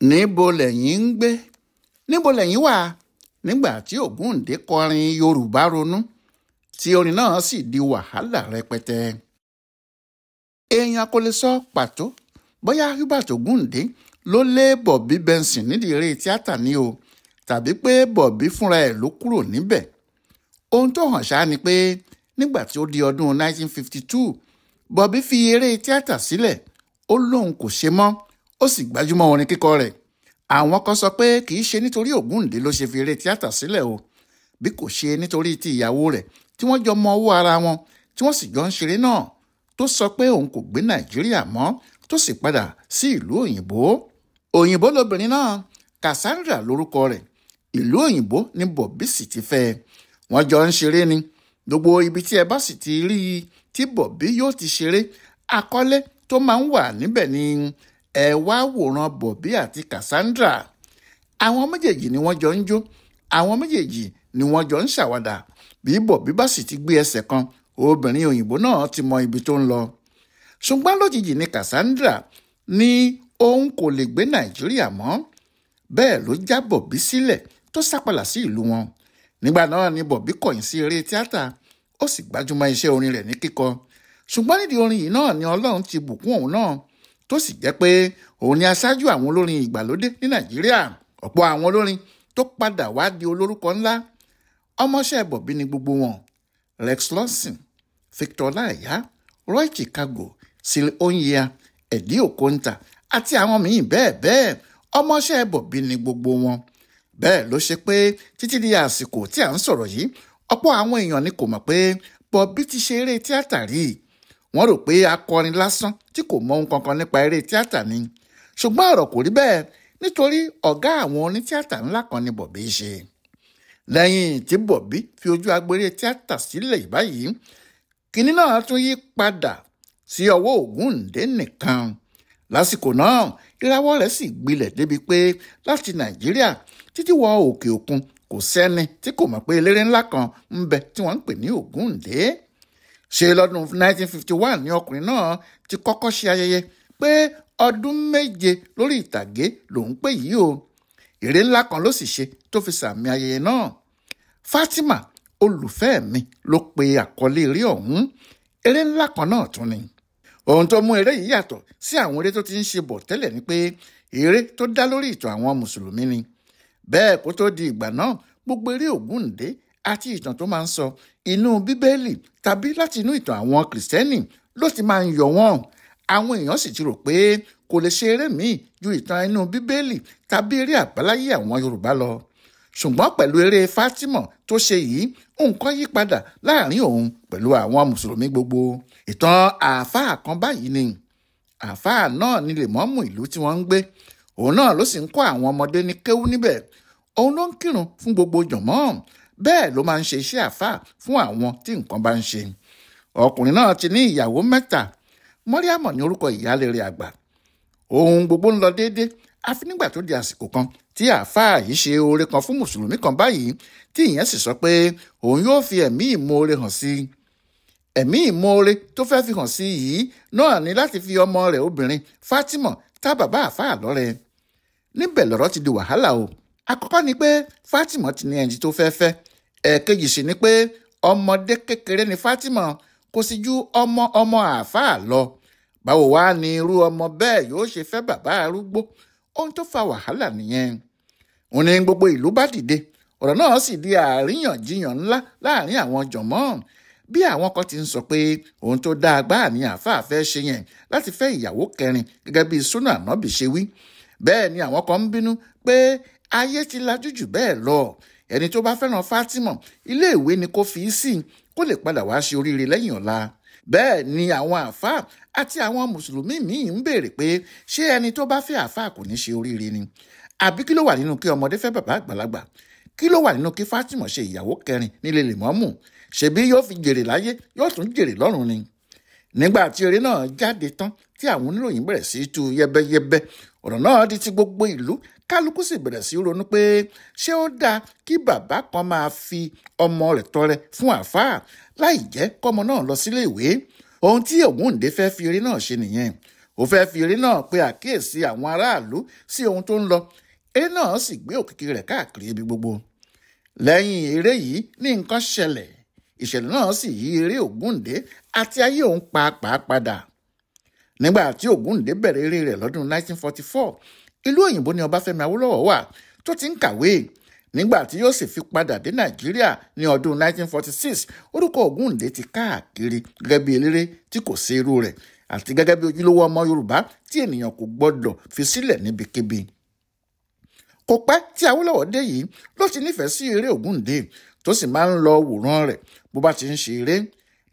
Níbo lẹ̀yin ń gbé? Níbo lẹ̀yin wà nígbà tí Ògúndé kọrin Yorùbá Ronú tí orin náà sì di wàhálà rẹpẹtẹ? Èèyàn kò lè sọ pàtó bóyá Hubert Ògúndé ló lé Bobby Benson nídìí eré tíátà ni o, tàbí pé Bobby fúnra ẹ̀ ló kúrò níbẹ̀. Ohun tó hàn ṣáá ni pé nígbà tí ó di ọdún 1952, Bobby fi eré tíátà sílẹ̀, ó lóun kò ṣe mọ́, ó sì gbájúmọ́ orin kíkọ rẹ̀. Àwọn kan sọ pé kì í ṣe nítorí Ògúndé ló ṣe fi eré tíátà sílẹ̀ o, bí kò ṣe nítorí ti ìyàwó rẹ̀ tí wọ́n jọ mọ owó ara wọn tí wọ́n sì jọ ń ṣeré náà, tó sọ pé òun kò gbé Nàìjíríà mọ́, tó sì padà sí ìlú òyìnbó. Òyìnbó lobìnrin náà, Cassandra lórúkọ rẹ̀. Ìlú òyìnbó ni Bobby sì ti fẹ́ ẹ. Wọ́n jọ ń ṣeré ni. Gbogbo ibi tí ẹ bá sì ti rí i tí Bobby yóò ti ṣeré, àkọlé tó máa ń wà níbẹ̀ ni ẹ wá wòran Bobby àti Cassandra. Àwọn méjèèjì ni wọ́n jọ ń jó, àwọn méjèèjì ni wọ́n jọ ń ṣàwàdà. Bí Bobby bá sì ti gbé ẹsẹ̀ kan, obìnrin òyìnbó náà ti mọ ibi tó ń lọ. Ṣùgbọ́n lójijì ni Cassandra ní òun kò lè gbé Nàìjíríà mọ́. Bẹ́ẹ̀ ló já Bobby sílẹ̀ tó sápàlà sí ìlú wọn. Nígbà náà ni Bobby kọ̀yìn sí eré tíátà, ó sì gbájúmọ́ iṣẹ́ orin rẹ̀ ní kíkọ. Ṣùgbọ́n nídìí orin yìí náà ni Ọlọ́run ti bùkún òun náà, tó sì jẹ́ pé òun ni aṣáájú àwọn olórin ìgbàlódé ní Nàìjíríà. Ọ̀pọ̀ àwọn olórin tó padà wá di olórúkọ ńlá, ọmọọṣẹ́ Bobby ni gbogbo wọn. Rex Lawson, Victor Ọláìyá, Roy Chicago, Sil Onyia, Eddie Okonta àti àwọn míì bẹ́ẹ̀ bẹ́ẹ̀, ọmọọṣẹ́ Bobby ni gbogbo wọn. Bẹ́ẹ̀ ló ṣe pé títí di àsìkò tí à ń sọ̀rọ̀ yìí, ọ̀pọ̀ àwọn èèyàn ni kò mọ̀ pé Bobby ti ṣe eré tíátà rí. Wọ́n rò pé akọrin lásán tí kò mọ ohun kankan nípa eré tíátà ni. Ṣùgbọ́n ọ̀rọ̀ kò rí bẹ́ẹ̀, nítorí ọ̀gá àwọn onítíátà ńlá kan ni Bobby ṣe. Lẹ́yìn tí Bobby fi ojú agbo eré tíátà sílẹ̀ báyìí, kinní náà tún yí padà sí ọwọ́ Ògúndé nìkan. Lásìkò náà, ìrawọ́ rẹ̀ sì gbilẹ̀ débi pé láti Nàìjíríà títí wọ òkè òkun, kò sẹ́ni tí kò mọ̀ pé eléré ńlá kan ń bẹ tí wọ́n ń pè ní Ògúndé. Ṣe lọ́dún 1951 ni ọkùnrin náà ti kọ́kọ́ ṣe ayẹyẹ pé ọdún 7 lórí ìtàgé lòún pè yìí o. Eré ńlá kan ló sì ṣe tó fi sàmì ayẹyẹ náà. Fatima olùfẹ́ mi ló pe àkọlé eré ọ̀hún. Eré ńlá kan náà tún ni. Ohun tó mú eré yìí yàtọ̀ sí àwọn eré tó ti ń ṣe bọ̀ tẹ́lẹ̀ ni pé eré tó dá lórí ìtàn àwọn mùsùlùmí ni. Bẹ́ẹ̀ kó tó di ìgbà náà, gbogbo eré Ògúndé àti ìtàn tó máa ń sọ inú Bíbélì tàbí láti inú ìtàn àwọn Kìrìsìtẹ́nì ló ti máa ń yọ wọ́n. Àwọn èèyàn sì ti rò pé kò lè ṣe eré míì ju ìtàn inú Bíbélì tàbí eré àbáláyé àwọn Yorùbá lọ. Ṣùgbọ́n pẹ̀lú eré Fatima tó ṣe yìí, nǹkan yí padà láàrin òun pẹ̀lú àwọn mùsùlùmí gbogbo. Ìtàn àáfàá kan báyìí ni. Àáfàá náà ni lèmọ́mù ìlú tí wọ́n ń gbé. Òun náà ló sì ń kọ́ àwọn ọmọdé ní kéwú níbẹ̀. Òun ló ń kírun fún gbogbo jọ̀mọ́. Bẹ́ẹ̀ ló máa ń ṣe iṣẹ́ àáfàá fún àwọn tí nǹkan bá ń ṣe. Ọkùnrin náà ti ní ìyàwó 3. Mọ́ríàmọ̀ ní orúkọ ìyáálé rẹ̀ àgbà. Ohun gbogbo ń lọ déédé, àfi nígbà tó di àsìkò kan tí àáfàá yìí ṣe oore kan fún mùsùlùmí kan báyìí, tí ìyẹn sì sọ pé òun yóò fi ẹ̀mí ìmoore hàn sí i. Ẹ̀mí ìmoore tó fẹ́ fi hàn sí yìí náà ni láti fi ọmọ rẹ̀ obìnrin Fatima tá bàbá àáfàá lọ́rẹ. Níbẹ̀ lọ̀rọ̀ ti di wàhálà o. Àkọ́kọ́ ni pé Fatima ti ní ẹni tó fẹ́ fẹ́. Ẹ̀ẹ̀kejì sì ni pé ọmọdé kékeré ni Fatima, kò sì ju ọmọ ọmọ àáfàá lọ. Báwo wá ni irú ọmọ bẹ́ẹ̀ yóò ṣe fẹ́ bàbá arúgbó? Ohun tó fa wàhálà nìyẹn. Òun ni gbogbo ìlú bá dìde. Ọ̀rọ̀ náà sì di àríyànjiyàn ńlá láàrin àwọn jọ̀mọ́. Bí àwọn kan ti ń sọ pé ohun tó dáa gbáà ni àáfàá fẹ́ ṣe yẹn láti fẹ́ ìyàwó kẹrin gẹ́gẹ́ bí súnà Ànábì ṣe wí. Bẹ́ẹ̀ ni àwọn kan ń bínú pé ayé ti lajú jù bẹ́ẹ̀ lọ. Ẹni tó bá fẹ́ràn Fatima, ilé ìwé ni kó fi í sí kó lè padà wá ṣe oríire lẹ́yìn ọ̀la. Bẹ́ẹ̀ ni àwọn àáfàá àti àwọn mùsùlùmí míì ń béèrè pé ṣé ẹni tó bá fẹ́ àáfàá kò ní ṣe oríire ni? Àbí kí ló wà nínú kí ọmọdé fẹ́ bàbá àgbàlagbà? Kí ló wà nínú kí Fatima ṣe ìyàwó kẹrin nílé lèmọ́mù? Ṣebí yóò fi jèrè láyé, yóò tún jèrè lọ́run ni. Nígbà tí eré náà jáde tán tí àwọn oníròyìn bẹ̀rẹ̀ sí í tú yẹ́bẹ́yẹ́bẹ́, ọ̀rọ̀ náà di ti gbogbo ìlú. Kálukú sì bẹ̀rẹ̀ sí í ronú pé ṣé ó dáa kí bàbá kan máa fi ọmọ rẹ̀ tọrẹ fún àáfàá láì jẹ́ kọ́mọ náà lọ sílé ìwé. Ohun tí Ògúndé fẹ́ fi eré náà ṣe nìyẹn. Ó fẹ́ fi eré náà pe àkíyèsí àwọn aráàlú sí ohun tó ń lọ. Eré náà sì gbé òkìkí rẹ̀ káàkiri ibi gbogbo. Lẹ́yìn eré yìí ní nǹkan ṣẹlẹ̀. Ìṣẹ̀lẹ̀ náà sì yí eré Ògúndé àti ayé òun pàápàá padà. Nígbà tí Ògúndé bẹ̀rẹ̀ eré rẹ̀ lọ́dún 1944, ìlú òyìnbó ni Ọbáfẹ́mi Awólọ́wọ̀ wà tó ti ń kàwé. Nígbà tí yóò sì fi padà dé Nàìjíríà ní ọdún 1946, orúkọ Ògúndé ti káàkiri gẹ́gẹ́ bí eléré tí kò sí irú rẹ̀ àti gẹ́gẹ́ bí ojúlówó ọmọ Yorùbá tí ènìyàn kò gbọ́dọ̀ fi sílẹ̀ níbikíbi. Kò pẹ́ tí Awólọ́wọ̀ dé yìí ló ti nífẹ̀ẹ́ sí eré Ògúndé tó sì máa ń lọ wòran rẹ̀ bó bá ti ń ṣe eré.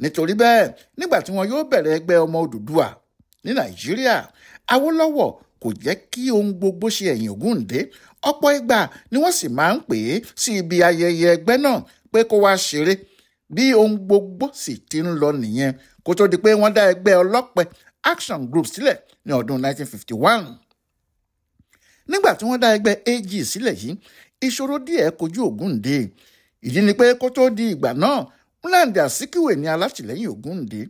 Nítorí bẹ́ẹ̀, nígbà tí wọn yóò bẹ̀rẹ̀ ẹgbẹ́ ọmọ Odùduwà ní Nàìjíríà, Awólọ́wọ̀ kò jẹ́ kí ohun gbogbo ṣe ẹ̀yìn Ògúndé. Ọ̀pọ̀ ìgbà ni wọ́n sì máa ń pè é sí ibi ayẹyẹ ẹgbẹ́ náà pé kó wá ṣeré. Bí ohun gbogbo sì ti ń lọ nìyẹn kó tó di pé wọ́n dá ẹgbẹ́ ọlọ́pẹ Action Group sílẹ̀ ní ọdún 1951. Nígbà tí wọ́n dá ẹgbẹ́ AG sílẹ̀ yìí, ìṣòro díẹ̀ kojú Ògúndé. Ìdí ni pé kó tó di ìgbà náà, Nnamdi Azikiwe ní alátìlẹ́yìn Ògúndé.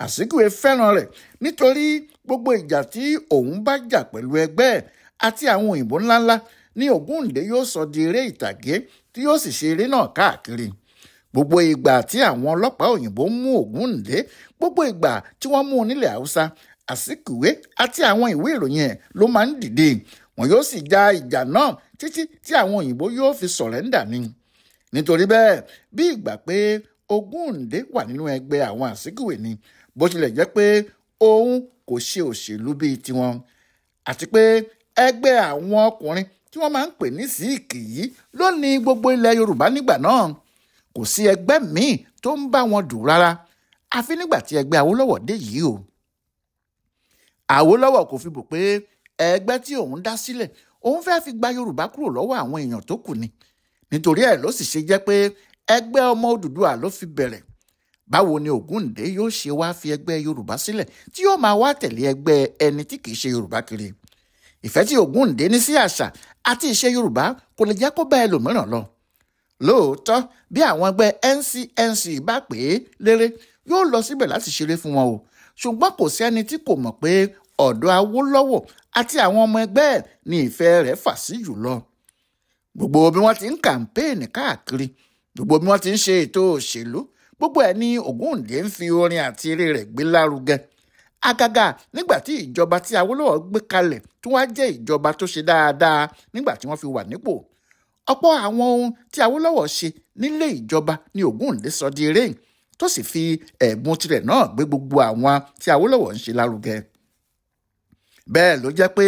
Azikiwe fẹ́ràn rẹ̀ nítorí gbogbo ìjà tí òun bá jà pẹ̀lú ẹgbẹ́ ẹ̀ àti àwọn òyìnbó ńláńlá ní Ògúndé yóò sọ di eré ìtàgé tí yóò sì ṣe eré náà káàkiri. Gbogbo ìgbà tí àwọn ọlọ́pàá òyìnbó mú Ògúndé, gbogbo ìgbà tí wọ́n mú un nílẹ̀ Haúsá, Azikiwe àti àwọn ìwé ìròyìn ẹ̀ ló máa ń dìde. Wọn yóò sì ja ìjà náà títí tí àwọn òyìnbó yóò fi sọ̀rẹ́ńdà ni. Nítorí bẹ́ẹ̀, bí ìgbà pé Ògúndé wà nínú ẹgbẹ́ àwọn Azikiwe ni, bó tilẹ̀ jẹ́ pé òun kò ṣe òṣèlú bíi tiwọn, àti pé ẹgbẹ́ àwọn ọkùnrin tí wọ́n máa ń pè ní Síìkì yìí ló ní gbogbo ilẹ̀ Yorùbá nígbà náà. Kò sí ẹgbẹ́ míì tó ń bá wọn dù rárá, àfi nígbà tí ẹgbẹ́ Awólọ́wọ̀ dé yìí o. Awólọ́wọ̀ kò fi bò pé ẹgbẹ́ tí òun dá sílẹ̀ òun fẹ́ fi gba Yorùbá kúrò lọ́wọ́ àwọn èèyàn tó kù ni. Nítorí ẹ̀ ló sì ṣe jẹ́ pé ẹgbẹ́ ọmọ Odùduwà ló fi bẹ̀rẹ̀. Báwo ni Ògúndé yóò ṣe wá fi ẹgbẹ́ Yorùbá sílẹ̀ tí yóò máa wá tẹ̀lé ẹgbẹ́ ẹni tí kìí ṣe Yorùbá kiri? Ìfẹ́ tí Ògúndé ní sí àṣà àti ìṣe Yorùbá kò lè jẹ́ kó bá ẹlòmíràn lọ. Lóòótọ́, bí àwọn ẹgbẹ́ NCNC bá pè é léré, yóò lọ síbẹ̀ láti ṣeré fún wọn o. Ṣùgbọ́n kò sí ẹni tí kò mọ̀ pé ọ̀dọ̀ Awólọ́wọ̀ àti àwọn ọmọ ẹgbẹ́ ẹ̀ ní ìfẹ́ rẹ̀ fà sí jùlọ. Gbogbo bí wọ́n ti ń kàmpéènì káàkiri, gbogbo bí wọ́n ti ń ṣe ètò òṣèlú, gbogbo ẹ̀ ní Ògúndé ń fi orin àti eré rẹ̀ gbé lárugẹ. Àgàgà nígbà tí ìjọba tí Awólọ́wọ̀ gbé kalẹ̀ tó wá jẹ́ ìjọba tó ṣe dáadáa nígbà tí wọ́n fi wà nípò. Ọ̀pọ̀ àwọn ohun tí Awólọ́wọ̀ ṣe nílé ìjọba ní Ògúndé sọ di eré, tó sì fi ẹ̀bùn tirẹ̀ náà gbé gbogbo àwọn tí Awólọ́wọ̀ ń ṣe lárugẹ. Bẹ́ẹ̀ ló jẹ́ pé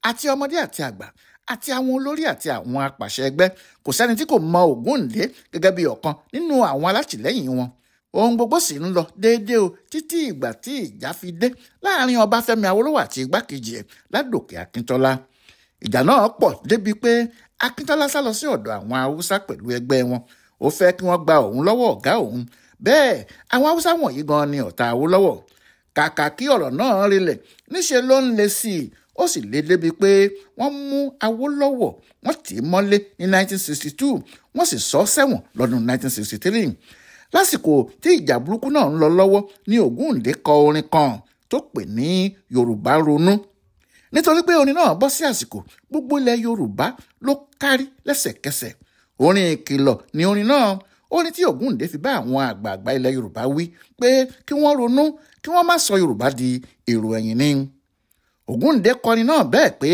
àti ọmọdé àti àgbà àti àwọn olórí àti àwọn apàṣẹ ẹgbẹ́ kò sẹ́ni tí kò mọ Ògúndé gẹ́gẹ́ bí ọ̀kan nínú àwọn alátìlẹ́yìn wọn. Ohun gbogbo sì ń lọ déédéé o títí ìgbà tí ìjà fi dé láàrin Ọbáfẹ́mi Awólọ́wọ̀ àti igbákejì ẹ̀ Ládòkè Akíntọ́lá. Ìjà náà pọ̀ débi pé Akíntọ́lá sá lọ sí ọ̀dọ̀ àwọn Haúsá pẹ̀lú ẹgbẹ́ wọn. Ó fẹ́ kí wọ́n gba òun lọ́wọ́ ọ̀gá òun. Bẹ́ẹ̀ àwọn Haúsá wọ̀nyí gan ni ọ̀tá Awólọ́wọ̀. Kàkà kí ọ̀rọ̀ náà rinlẹ̀ níṣe ló ń le sí i, ó sì le débi pé wọ́n mú Awólọ́wọ̀, wọ́n tì í mọ́lé ní 1962, wọ́n sì sọ sẹ́wọ̀n lọ́dún 1963. Lásìkò tí ìjà burúkú náà ń lọ lọ́wọ́ ní Ògúndé kọ orin kan tó pè ní Yorùbá Ronú. Nítorí pé orin náà bọ́ sí àsìkò, gbogbo ilẹ̀ Yorùbá ló kárí lẹ́sẹ̀kẹsẹ̀. Orin ìkìlọ̀ ni orin náà, orin tí Ògúndé fi bá àwọn àgbààgbà ilẹ̀ Yorùbá wí pé kí wọ́n ronú kí wọ́n má sọ Yorùbá di èrò ẹ̀yìn ni. Ògúndé kọrin náà bẹ́ẹ̀ pé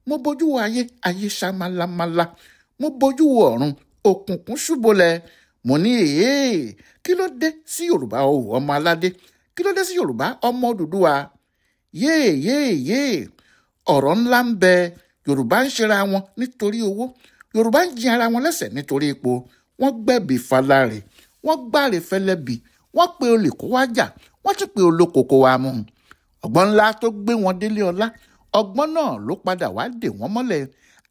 mo bójú wo ayé, ayé ṣá málámálá, mo bójú wo ọ̀run, òkùnkùn ṣúbolẹ̀. Mo ní èé, kí ló dé sí Yorùbá o ọmọ aládé, kí ló dé sí Yorùbá ọmọ Odùduwà? Yéè yéè yéè, ọ̀rọ̀ ńlá ń bẹ. Yorùbá ń ṣera wọn nítorí owó, Yorùbá ń jin ara wọn lẹ́sẹ̀ nítorí ipò. Wọ́n gbẹ̀bí falárè, wọ́n gbáre fẹlẹ́bí, wọ́n pe olè kó wá jà, wọ́n tún pe olóko kó wá mú. Ọgbọ́n ńlá tó gbé wọn délé ọlá, ọgbọ́n náà ló padà wá dè wọ́n mọ́lẹ̀.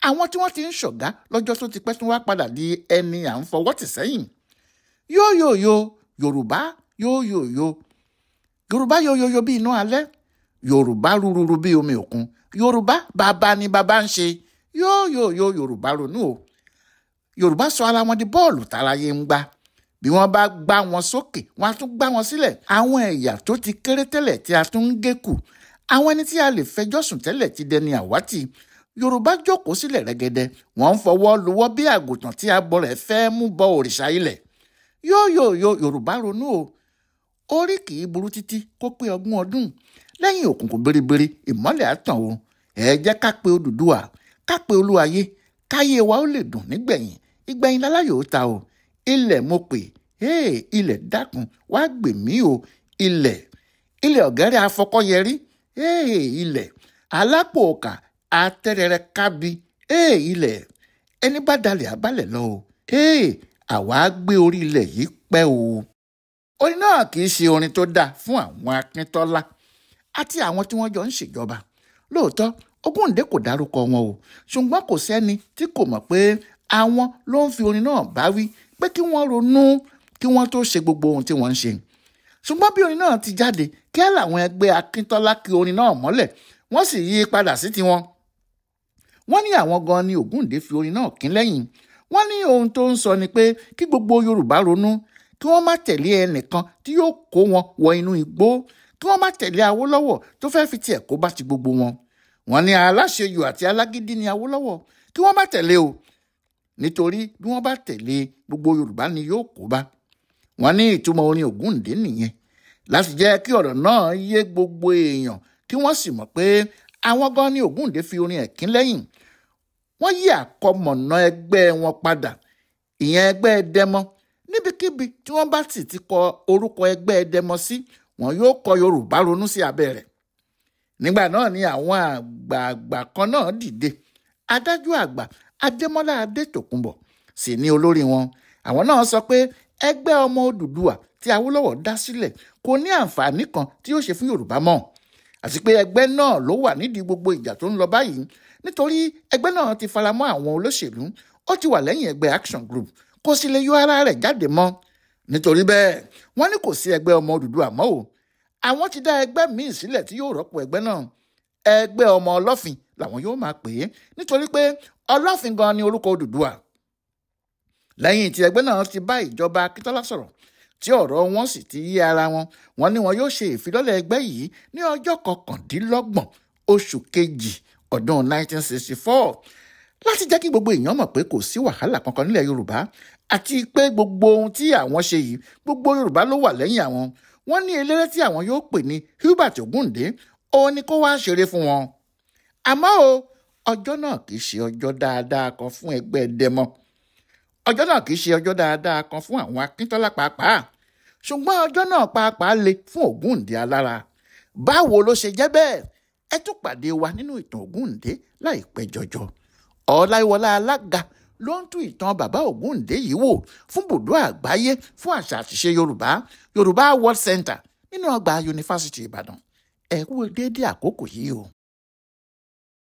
Àwọn tí wọ́n ti ń ṣọ̀gá lọ́jọ́ tó ti pẹ́ tún wá padà di ẹni à ń fọwọ́ tì sẹ́yìn. Yóò yóò yóò Yorùbá, yóò yóò yóò Yorùbá, yóò yóò yóò bí iná alẹ́, Yorùbá rúrúrú bí omi òkun, Yorùbá bàbá ni bàbá ń ṣe, yóò yóò yóò Yorùbá ronú o. Yorùbá sọ ara wọn di bọ́ọ̀lù táráyé ń gbá. Bí wọ́n bá gbá wọn sókè, wọ́n á tún gbá wọn sílẹ̀. Àwọn ẹ̀yà tó ti kéré tẹ́lẹ̀ tí a tún ń gé kù, Àwọn ẹni tí a lè fẹjọ́ sùn tẹ́lẹ̀ ti dẹni àwátì. Yorùbá jókòó sílẹ̀ rẹ́gẹ́dẹ́, wọ́n ń fọwọ́ luwọ́ bí àgùntàn tí abọ́ rẹ̀ fẹ́ mú bọ òrìṣà ilẹ̀. Yóò Yorùbá ronú o. Orí kì í burú títí kó pé 20 ọdún. Lẹ́yìn òkùnkùn biribiri, ìmọ́lẹ̀ á tàn o. Ẹ jẹ́ ká pe Odùduwà, ká pe Olúwayé, káyé wa ó lè dùn nígbẹ̀yìn. Ìgbẹ̀yìn láláyò ó ta o. Ilẹ̀ mo pè, ilẹ̀ dákun, wá gbè mí o. Ilẹ̀, ilẹ̀ ọ̀gẹ́rẹ́ afọkọ́yẹrí, ilẹ̀ alápò ọkà atẹ́rẹrẹ kábi, ilẹ̀ ẹni bá dalẹ̀ abálẹ̀ lọ o. Àwa gbé orí ilẹ̀ yìí pẹ́ o. Orin náà kì í ṣe orin tó dáa fún àwọn Akíntọ́lá àti àwọn tí wọ́n jọ ń ṣèjọba. Lóòótọ́, Ògúndé kò dárúkọ wọn o, ṣùgbọ́n kò sẹ́ni tí kò mọ̀ pé àwọn ló ń fi orin náà bá wí pé kí wọ́n ronú kí wọ́n tó ṣe gbogbo ohun tí wọ́n ń ṣe. Ṣùgbọ́n bí orin náà ti jáde, kí á làwọn ẹgbẹ́ Akíntọ́lá kí orin náà mọ́lẹ̀, wọ́n sì yí padà sí tiwọn. Wọ́n ní àwọn gan ni Ògúndé fi orin náà kín lẹ́yìn. Wọ́n ní ohun tó ń sọ ni pé kí gbogbo Yorùbá ronú, kí wọ́n má tẹ̀lé ẹnìkan tí yóò kó wọn wọ inú igbó, kí wọ́n má tẹ̀lé Awólọ́wọ̀ tó fẹ́ fi tiẹ̀ kó bá ti gbogbo wọn. Wọ́n ní aláṣejù àti alágídí ni Awólọ́wọ̀, kí wọ́n má tẹ̀lé o, nítorí bí wọ́n bá tẹ̀lé gbogbo Yorùbá ni yóò kó bá. Wọ́n ní ìtumọ̀ orin Ògúndé nìyẹn, láti jẹ́ kí ọ̀rọ̀ náà yé gbogbo èèyàn, kí wọ́n sì mọ̀ pé àwọn gan ni Ògúndé fi orin ẹ̀ kín lẹ́yìn. Wọ́n yí àkọmọ̀nà ẹgbẹ́ wọn padà, ìyẹn ẹgbẹ́ Dẹmọ. Níbikíbi tí wọ́n bá sì ti kọ orúkọ ẹgbẹ́ Dẹmọ sí, wọn yóò kọ Yorùbá ronú sí abẹ́ rẹ̀. Nígbà náà ni àwọn àgbààgbà kan náà dìde. Adájọ́ àgbà Adémọ́lá Adétòkunbọ̀ sì ní olórí wọn. Àwọn náà sọ pé ẹgbẹ́ ọmọ Odùduwà tí Awólọ́wọ̀ dá sílẹ̀ kò ní àǹfààní kan tí yóò ṣe fún Yorùbá mọ́, àti pé ẹgbẹ́ náà ló wà nídìí gbogbo ìjà tó ń lọ báyìí, nítorí ẹgbẹ́ náà ti faramọ́ àwọn olóṣèlú, ó ti wà lẹ́yìn ẹgbẹ́ Action Group, kò sì lè yọ ara rẹ̀ jáde mọ́. Nítorí bẹ́ẹ̀, wọ́n ní kò sí ẹgbẹ́ ọmọ Odùduwà mọ́ o. Àwọn ti dá ẹgbẹ́ míì sílẹ̀ tí yóò rọ́pò ẹgbẹ́ náà. Ẹgbẹ́ ọmọ Ọlọ́fin làwọn yóò máa pè é, nítorí pé Ọlọ́fin gan ni orúkọ Odùduwà. Lẹ́yìn tí ẹgbẹ́ náà ti bá ìjọba Akíntọ́lá sọ̀rọ̀, tí ọ̀rọ̀ wọn sì ti yé ara wọn, wọ́n ní wọn yóò ṣe ìfilọ́lẹ̀ ẹgbẹ́ yìí ní ọjọ́ 29 oṣù kejì ọdún 1964, láti jẹ́ kí gbogbo èèyàn mọ̀ pé kò sí wàhálà kankan nílẹ̀ Yorùbá, àti pé gbogbo ohun tí àwọn ṣe yìí, gbogbo Yorùbá ló wà lẹ́yìn àwọn. Wọ́n ní eléré tí àwọn yóò pè ní Hubert Ògúndé, òun ni kó wá ṣeré fún wọn. Àmọ́ o, ọjọ́ náà kì í ṣe ọjọ́ dáadáa kan fún ẹgbẹ́ Dẹmọ. Ọjọ́ náà kì í ṣe ọjọ́ dáadáa kan fún àwọn Akíntọ́lá pàápàá. Ṣùgbọ́n ọjọ́ náà pàápàá le fún Ògúndé alára. Báwo ló ṣe jẹ́ bẹ́ẹ̀? Ẹ tún pàdé wa nínú ìtàn Ògúndé láìpẹ́ jọjọ. Ọláìwọlá Alága ló ń tú ìtàn bàbá Ògúndé yìí wò fún bùdó àgbáyé fún àṣà àtiṣe Yorùbá, Yorùbá World Center nínú ọgbà Yunifásítì Ìbàdàn. Ẹ kú déédéé àkókò yìí o.